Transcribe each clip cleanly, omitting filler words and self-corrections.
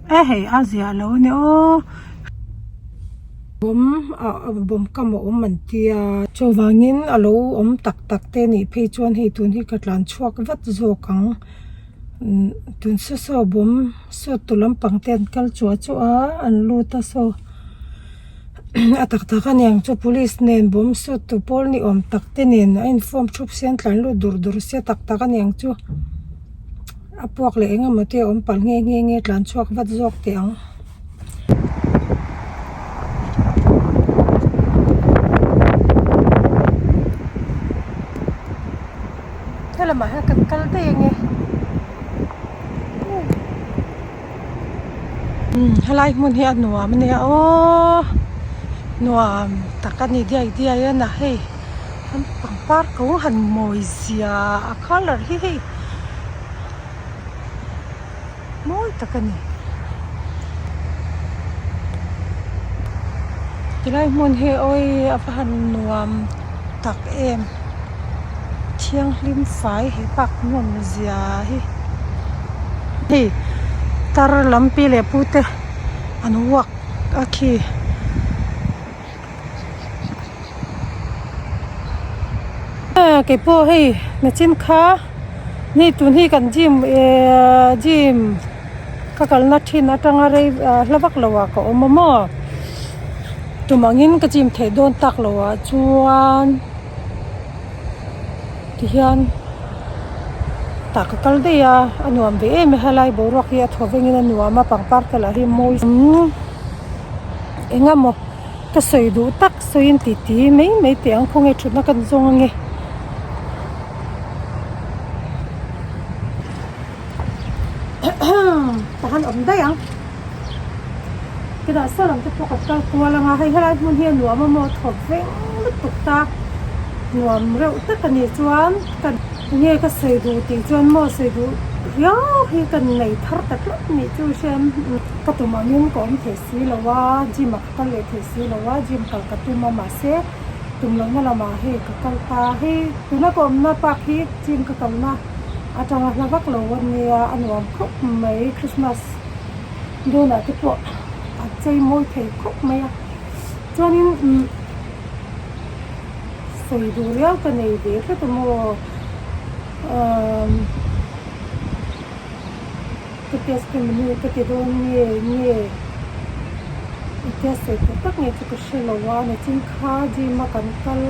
E hei a ziah lo a ni aw bawm ah bawm kam a awm an tia chuvangin a lo awm tak tak te a nih phei chuan hei tun hi ka tlan chhuak vat zawk ang umm tun saw saw bawm sawt tu lampang te an kal chuah chuah a an lut a saw a tak tak a niang chu police nen bawm sut tu pawl ni awm tak te nen a in form thup sia an tlan lut dur dur sia tak tak a niang chu a puak leh eng emaw te a awm palh nghe nghe nge tlan chhuak vat zawk teh ang. Helamah hian kan kal daih ange. Helai hmun hi a nuam a nia aww nuam tak a ni diai diai a na hei an pangpar ko han mawi zia a colour hi hei mawi tak a ni tilai hmun hi awii a va han nuam tak em. Thianghlim fai he park nuam zia hi hei tar lam pi leh pu te an walk a khi kei pawh hei nachin kha ni tun hi kan gym ehh gym ka kalna thin atanga rei hla vak lo ah ka awm a maw tum angin ka gym theih dawn tak loh ah chuan. Tihian tah ka kal daih a a nuam ve em a helai boruak hi a thaw vengin a nuam a pangpar te lah hi mawi eng emaw ka sawi duh tak sawiin ti ti mai mai teh ang khawnge thutna kan zawng ange. Tah han awm daih ang chutah saw lam te pawh ka kal kual anga hei helai hmun hi a nuam a maw thawk veng lutuk ta nuam reuh tak a nih chuan ka enge ka sawi duh tih chuan maw sawi duh riau hi ka nei thar ta tlat nih chu hriam ka tum angin ka awm thei si lo a gym ah ka kal leh thei si lo a gym kal ka tum a mahse tum lohna lamah hei ka kal ta hei tuna ka awmna park hi gym ka kalna. Atanga hla vak lo a nia a nuam khawp mai Christmas dawnah te pawh a chei mawi thei khawp mai a chuanin umm sawi duh riau ka nei ve hret a maw umm ka testimony ka ti dawn nge nge engtia sawi tur tak nge chu ka hre lo a nachin kha gym a kan kal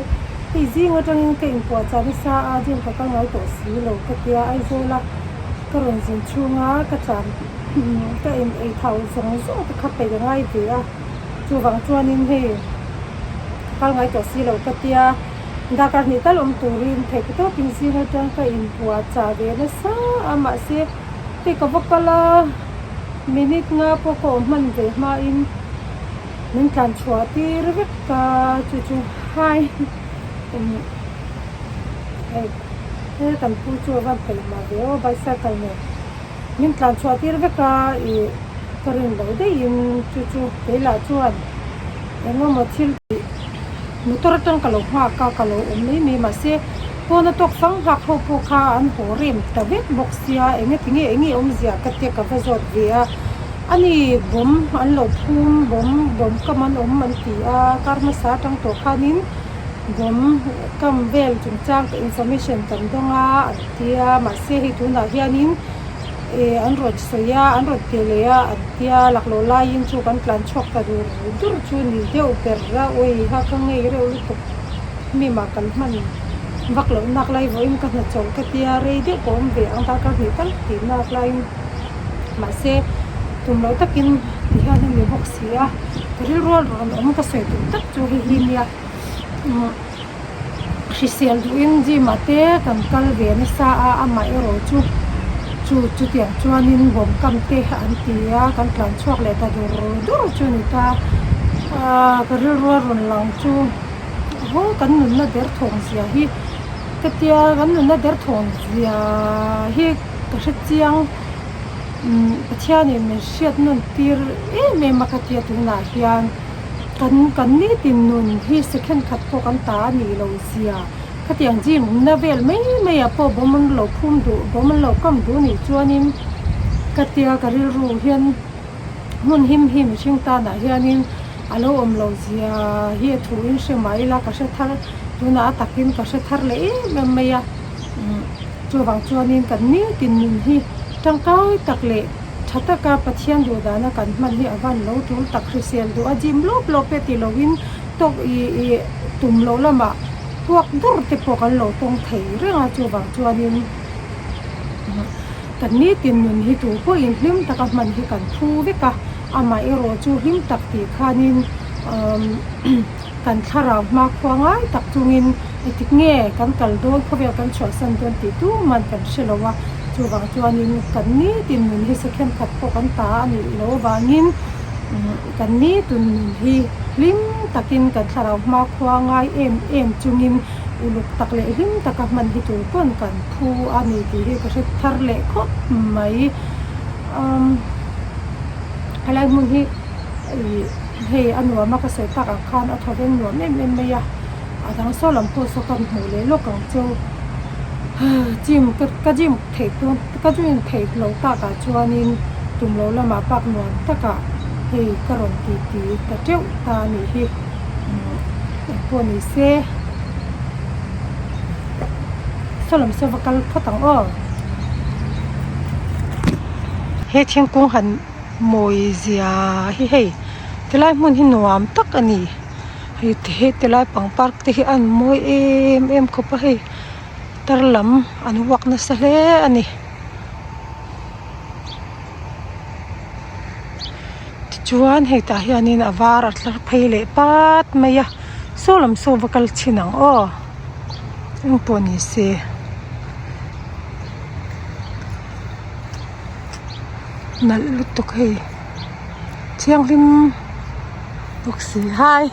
hei zing atangin ka inpuahchah nasa a gym ka kal ngai tawh si lo ka tia Aizawl a ka rawn zin chhung a ka tlan ka in ei thau zawng zawng te kha peih a ngai ve a chuvang chuanin hei ka kal ngai tawh si lo ka tia darkar hnih tal awm turin theih tawpin zing atang ka inpuahchah ve nasa a mahse hei ka va kal a. Minute nga pawh ka awm hman ve hmain min tlan chhuah tir vek a chu chu hai hei he kan pu chu a van peih mah ve aw bicycle nen min tlan chhuah tir vek a ih ka rin loh daihin chu chu keilah chuan engemaw thil tih motor atang ka lo nghak a ka lo awm mai mai mahse pawna tawk fang nghak ho pawh kha an haw rem ta vek bawk sia enge tinge enge awmzia ka tia ka va zawt ve a ani bawm an lo phum bawm bawm kam an awm an ti a kar hmasa atang tawh khanin bawm kam vel chungchang information kan dawng a an tia mahse hei tunah hianin. Ih an rawn sawi a an rawn ti leh a an tia laklawh laiin chu kan tlan chhuak ta dur dur chu ni deuh ber a awi ha ka ngei reuh lutuk mi mah kan hman vak loh nak lai vawiin ka hna chawlh ka tia rei deuh ka awm ve ang darkar hnih tal tih nak laiin mahse tum loh takin ti hian a ni bawk si a ka rilrual rawn awm ka sawi duh tak chu hei hi nia umm. Hrisel duhin gym ah te kan kal ve nasa a amaherawh chu chu chutiang chuanin bawm kam te an ti a kan tlan chhuak leh ta dur dur chu a ni ta aaa ka rilru a rawn lang chu haw kan nunna derthawng zia hi ka tia kan nunna derthawng zia hi ka hre chiang umm Pathianin min hriat nawn tir em em a ka tia tunah hian. Kan kan nitin nun hi second khat pawh kan ta a nih loh zia. Khatiang gym na vel mai mai ah pawh bawm an lo phum duh bawm an lo kam duh nih chuanin ka tia ka rilru hian Hmun him hi mihring tanah hianin a lo awm lo zia hi a thu in hre mah ila ka hre thar tunah a takin ka hre thar leh em em mai a chuvang chuanin kan nitin nun hi tangkai tak leh tha taka Pathian duh dana kan hman hi a van lo tul tak hrisel duh a gym lawp lawp e ti loin tawk ih ih tum loh lamah puak dur te pawh kan lo tawng thei reng a chuvang chuanin. Kan nitin nun hi tu pawhin hlim taka hman hi kan phu vek a, amah erawh chu hlim tak tih khanin kan thlarau hmakhua ngai tak chungin engtik nge kan kal dawn khawvel kan chhuahsan dawn tih tuman kan hre lo a, chuvang chuanin kan nitin nun hi second khat pawh kan ta a nih loh avangin kan nitin nun hi hlim takin kan thlarau hmakhua ngai em em chungin Uluk tak leh hlim taka hman hi tur pawn kan phu a ni tih hi ka hre thar leh khawp mai. Umm helai hmun hi ih hei a nuam a ka sawi tak ang khan a thaw veng nuam em em mai a, a dang saw lam pawh saw kan hmuh leh lawk ang cheu. Gym ka gym theih dawn ka gym theih loh takah chuanin tum loh lamah park nuam takah hei ka rawn ti ti ta teuh ta a nih hi. Engpawh ni se saw lam saw va kal phawt ang aw. He thingkung han mawi zia hi hei tilai hmun hi nuam tak a ni hei he tilai pangpar te hi a mawi em em khawp a hei tar lam an uak nasa hle a ni. Tichuan hei tah hianin a var a tlar phei leh pat mai a saw lam saw va kal chhin ang aw eng pawh ni se nalh lutuk hei thianghlim bawk si hi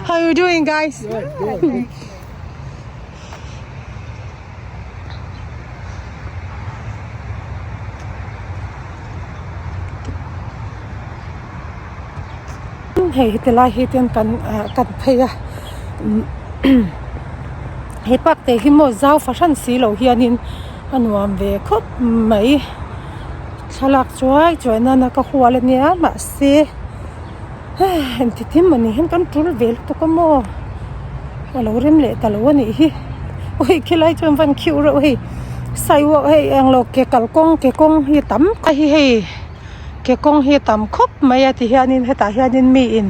how you doing guys. Hei heti lai hi ten kan ah kan phei a he park te hi maw zau fahran si lo hianin a nuam ve khawp mai thlalak chuai chuai nana ka hual ania mahse Engti thim a nih hian kan tul ve lutuk a maw a lo rem leh ta lo a nih hi ui khilai chuan van khiuh reuh hei sidewalk hei englo ke kalkawng ke kawng hi tam a hi hei ke kawng hi a tam khawp mai a ti hianin hetah hianin mi in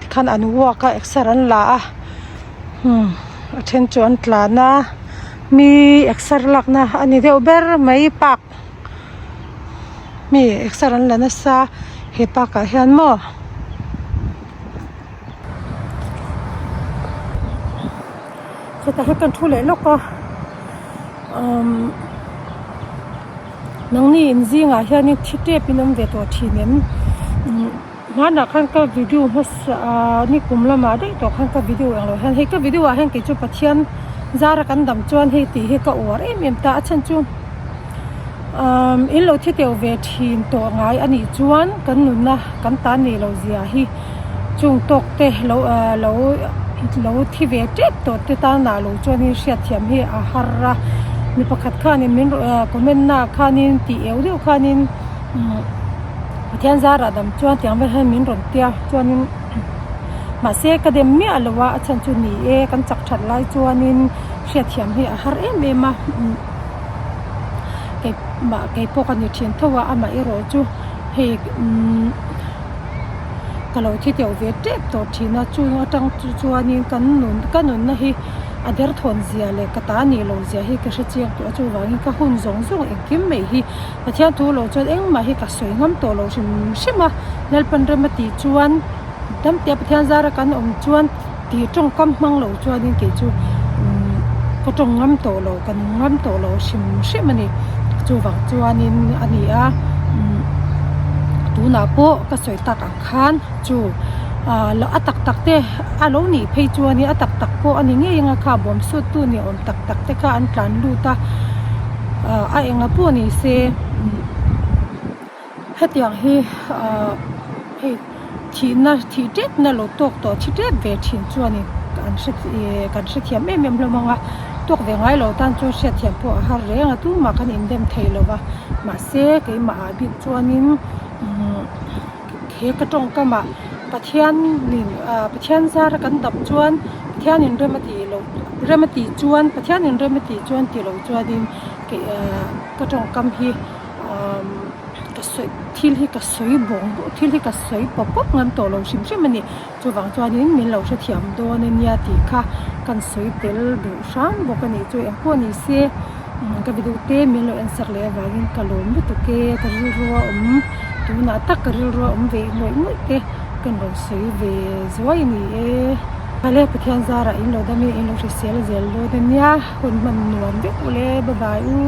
tikhan an walk a exer an la a umm a then chu an tlan a mi exer lakna a ni deuh ber mai park. Mi exer an la nasa he park ah hian maw hetah hian kan thu leh lawk a umm nangni in zingah hianin thi tep in awm ve tawh thin em umm hmanah khan ka video hmasa ah nikum lamah daih tawh khan ka video englo hian hei ka video ah hian kei chu Pathian zara kan dam chuan hei tih hi ka uar em em ta a chhan chu. Umm in lo thi teuh ve thin tawh ngai a nih chuan kan nunna kan tan nei lo zia hi chung tawk te lo ah lo lo thi ve tep tawh te tanah lo chuanin hriatthiam hi a har a mi pakhat khanin min rawn ah comment na ah khanin tih eu deuh khanin umm Pathian zarah dam chuan tiang vel hian min rawn tia chuanin mahse ka dem miah lo a a chhan chu ni e kan chak that lai chuanin hriatthiam hi a har em em a umm. Kei mah kei pawh ka ni thin tho a amah erawh chu hei umm ka lo thi teuh ve tep tawh thin a chung atang chu chuanin kan nun ka nunna hi a derthawn zia leh ka ta nih loh zia hi ka hre chiang tawh a chuvangin ka hun zawng zawng engkim mai hi Pathian thu loh chuan engmah hi ka sawi ngam tawh lo hrim hrim a Lalpan rem a tih chuan tam te Pathian zara kan awm chuan tih tawngkam hmang loh chuanin kei chu umm ka tawng ngam tawh lo ka nung ngam tawh lo hrim hrim a ni chuvang chuanin a ni a umm tunah pawh ka sawi tak ang khan chu ah a tak tak te a lo nih phei chuanin a tak tak pawh a ni ngei ang a kha bawm sut tu ni awm tak tak te kha an tlan lut a ah a enga pawh ni se umm hetiang hi ah hei. Thihna thih tepna lo tawk tawh thi tep ve thin chuanin an hre ih kan hrethiam em em hlawm ang a tawk ve ngai lo tan chuan hriatthiam pawh a har reng a tumah kan indem thei lo va mahse keimah ah bik chuanin umm. He ka tawngkamah Pathianin ah Pathian zara kan dam chuan Pathianin rem a tih loh rem a tih chuan Pathianin rem a tih chuan tih loh chuanin kei ah ka tawngkam hi umm ka sawi thil hi ka sawi bawng bawk thil hi ka sawi pawp pawp ngam tawh lo hrim hrim a ni. Chuvang chuanin min lo hrethiam dawn a nia tih kha kan sawi tel duh hram bawk a nih chu engpawh ni se ka video te min lo en sak leh avangin ka lawm lutuk e ka rilru a awm tunah tak ka rilru a awm ve ngawih ngawih te ka rawn sawi ve zuai a ni e. Vale Pathian zarah in lo dam in in lo hrisel zel dawn a nia hun hman nuam vek ule bye bye u.